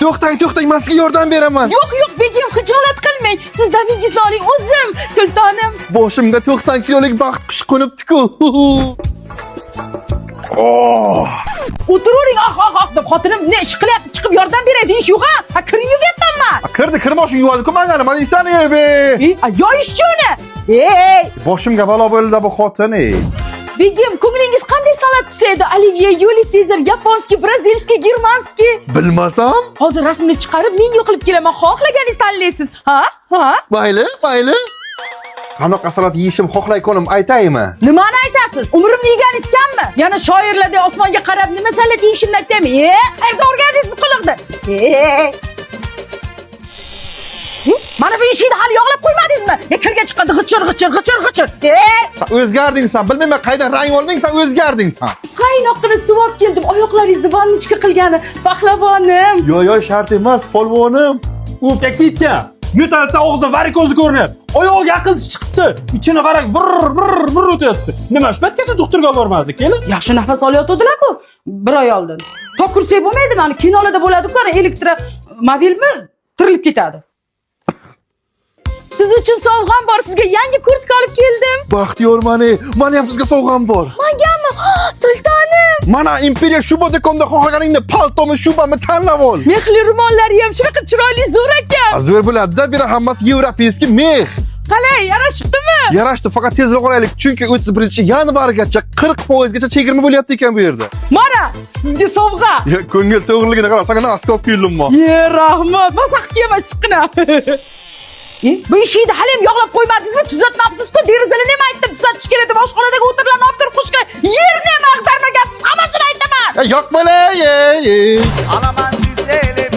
To'xtang, to'xtang, men sizga yordam beraman. Yo'q, yo'q, begim, xijolat qilmang. Siz damingizni oling, o'zim, sultonim. Boshimga 90 kilolik baxt qushi qo'nibdi-ku. Oh! O'tiravering, ah, ah, ah deb xotinim ne ish qilyapti, chiqib yordam beray deyish yo'q ha. Ha, kir yuvyapmanman. Kirdi, kirmoshing yuvadi-ku manga nima deysan, ey be? E, yoyishchi uni. Ey, Boshimga balo bo'ldi bu xotin, ey. Begim, ko'nglingiz qanday salat tusaydi? Olivye, Юлий Сезар, японский, бразильский, германский. Bilmasam? Hozir rasmini chiqarib menyu qilib kelaman. Xohlaganingizni tanlaysiz. Ha? Ha? Mayli, mayli. Qanaqa salat yeyishim xohlaykonim aytaymi? Nimani aytasiz? Umrimni yeganingiz kammi? Yana shoirlardek osmonga qarab nima salat yeyishimni aytaymi? E, qayerda o'rgandingiz bu qiliqni? E. Mana bu eshikni hali yog'lab qo'ymadingizmi? E, kirga chiqqanda g'ichir g'ichir g'ichir g'ichir. E, Sen o'zgarding san, bilmayman qaydan rang olding, sen o'zgarding san. Qaynoqqina suv olib keldim. Oyoqlaringizni vannichka qilgani. Pahlavоnim. Yo, yo, shart emas, polvonim. O'pka ketgan. Yo'talsa og'zida varikozi ko'rinyapti. Oyog'iga aql chiqibdi. Ichini qarang, vır vır vır o'tyapti. Nima shu paytgacha doktorga bormadik, kelin? Yaxshi nafas olayotgandilar-ku bir oy oldin. Tok kursak bo'lmaydi, mana kinolarda bo'ladi-ku, ana elektromobilmi tirilib ketadi. Siz uchun sovg'am bor, sizga yangi kurtka olib keldim. Baxtiyor mani, mani ham sizga sovg'am bor. Mangami? Sultonim! Mana Imperiya shuba do'konida xohlaganingni paltomi, shubami tanlab ol. Mexli ro'mollari ham shunaqa chiroyli zo'r ekan. Zo'r bo'ladi-da, biri hammasi европейский мех. Qalay, yarashibdimi? Yarashdi, faqat tezroq olaylik, chunki 31-yanvargacha 40% gacha chegirma bo'lyapti ekan bu yerda. Mana sizga sovg'a. Ya, ko'ngil to'g'riligini qara, sanga носки olib keldim. Ye, rahmat. Masax kiyma siqina. E, bu eshikni hali ham yog'lab qo'ymadingizmi? Tuzatmabsiz-ku, derazalarni ham aytdim, tuzatish kerak deb, oshxonadagi o'tirlarni olib turib qo'yish kerak. Yerni ham ag'darmagansiz, hammasini aytaman. Ya, yoqmalar, ey, ey. Alaman sizlere.